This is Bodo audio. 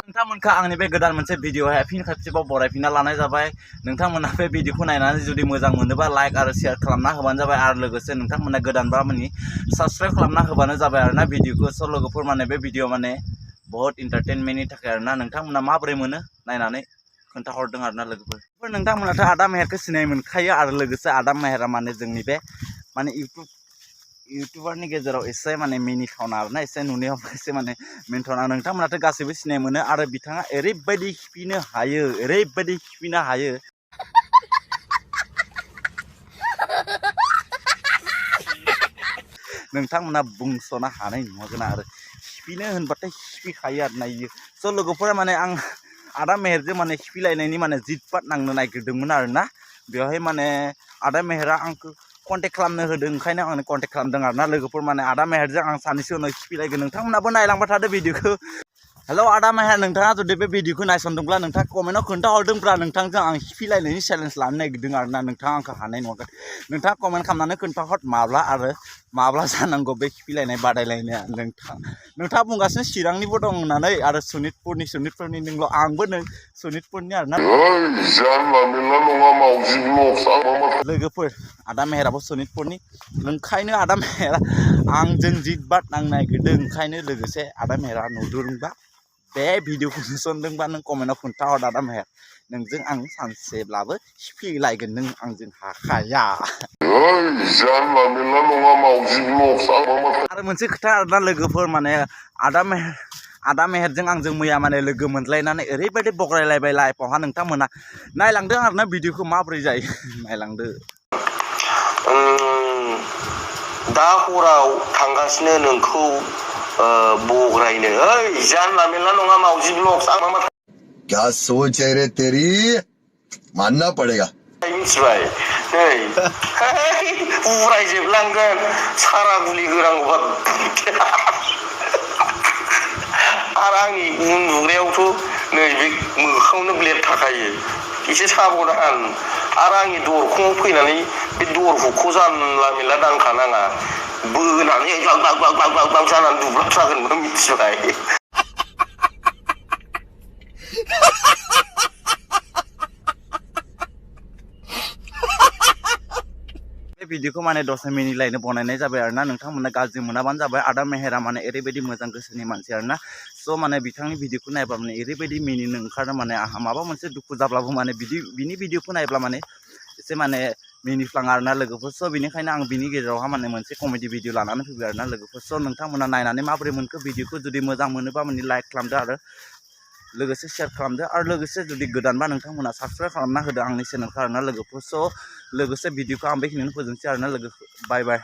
नोंथांमोनखा आंनि बे गोदान मोनसे भिडिअ'हाय फिन खेबसेबाव बरायफिनना लानाय जाबाय। नोंथांमोना बे भिडिअ'खौ नायनानै जुदि मोजां मोनोबा लाइक आरो शेयार खालामना होबानो जाबाय आरो लोगोसे नोंथांमोना गोदानबा माने साबस्क्राइब खालामना होबानो जाबाय आरोना भिडिअ'खौ। स' लोगोफोर माने बे भिडिअ' माने बहुत इन्टारटेनमेन्टनि थाखाय आरोना नोंथांमोना माबोरै मोनो नायनानै खोन्थाहरदों आरोना लोगोफोर। नोंथांमोनाथ' आदा मेहेरखौ सिनाय मोनखायो आरो लोगोसे आदा मेहेरा माने जोंनि बे माने इउटुबारनि गेजेराव एसे माने मिनिथावना आरोना एसे नुनायाव एसे माने मिनिथावना। नोंथांमोनाथ' गासैबो सिनाय मोनो आरो बिथाङा ओरैबायदि खिफिनो हायो नोंथांमोना बुंस'नो हानाय नङागोन आरो खिफिनो होनबाथाय खिफिखायो आरोना इयो। स' लोगोफोरा माने आं आदा मेहेरजों माने खिफिलायनायनि माने जितपात नांनो नागिरदोंमोन आरोना बेवहाय माने आदा मेहेरा आंखौ कन्टेक्ट खालामनो होदों ओंखायनो आंनो कन्टेक्ट खालामदों आरोना लोगोफोर। माने आदा मेहेरजों आं सानैसो उनाव खिफिलायगोन नोंथांमोनाबो नायलांबाय थादो भिडिअ'खौ। हेल' आदा मेहेर, नोंथाङा जुदि बे भिडिअ'खौ नायसनदोंब्ला नोंथाङा कमेन्टआव खोन्थाहरदोंब्ला नोंथांजों आं खिफिलायनायनि चेलेन्ज लानो नागिरदों आरोना नोंथाङा आंखौ हानाय नङा। नोंथाङा कमेन्ट खालामनानै खोन्थाहर माब्ला जानांगौ बे खिफिलायनाय बादायलायनाया। नोंथाङा बुंगासिनो चिरांनिबो दं होननानै आरो सनितपुरनि नोंल' आंबो नै सनितपुरनि आरोना लोगोफोर। आदा मेहेराबो सनितपुरनि ओंखायनो आदा मेहेरा आंजों जितबात नांनो नागिरदों। ओंखायनो लोगोसे आदा मेहेरा नुदोंबा बे भिडिअ'खौ नुसनदोंबा नों कमेन्टआव खोन्थाहर आदा मेहेर, नोंजों आं सानसेब्लाबो खिफिलायगोन, नों आंजों हाखाया। आरो मोनसे खोथा आरोना लोगोफोर, माने आदा मेहेरजों आंजों मैया माने लोगो मोनलायनानै ओरैबायदि बग्रायलायबाय लाइफआवहा। नोंथांमोना नायलांदो आरोना भिडिअ'खौ माबोरै जायो नायलांदो। दा हराव थांगासिनो नोंखौ बग्रायनो। ओइ जानला मेनला नङा मावजि ब्लग्स। आं मा क्या सोच है रे तेरी, मानना पड़ेगा। मिथिबाय नै उरायजोबलांगोन सारा गुलि होनांगौबा। आरो आंनि उन्दुग्रायावथ' नैबे मोखाङावनो ब्लेड थाखायो, एसे साबधान। आरो आंनि दरखंआव फैनानै बे दर हुखौ जानला मेनला दांखानाङा, बोनानै ग्लाग जानानै दुब्लाब जागोन मिथिबाय। बे भिडिअ'खौ माने 10 मिनिट लायनो बनायनाय जाबाय आरोना नोंथांमोना गाज्रि मोनाबानो जाबाय। आदा मेहेरा माने ओरैबायदि मोजां गोसोनि मानसि आरोना। स' माने बिथांनि भिडिअ'खौ नायबा माने ओरैबायदि मिनिनो ओंखारो, माने आंहा माबा मोनसे दुखु जाब्लाबो माने बिनि भिडिअ'खौ नायब्ला माने एसे माने मिनिफ्लाङो आरोना लोगोफोर। स' बेनिखायनो आं बिनि गेजेरावहा माने मोनसे कमेडि भिडिअ लानानै फैबाय आरोना लोगोफोर। स' नोंथांमोना नायनानै माबोरै मोनखो भिडिअ'खौ, जुदि मोजां मोनोबा माने लाइक खालामदो आरो लोगोसे शेयार खालामदो आरो लोगोसे जुदि गोदानबा नोंथांमोना साबस्क्राइब खालामना होदो आंनि चेनेलखौ आरोना लोगोफोर। स' लोगोसे भिडिअ'खौ आं बेखिनियावनो फोजोबनोसै आरोना लोगोफोर। बाय बाय।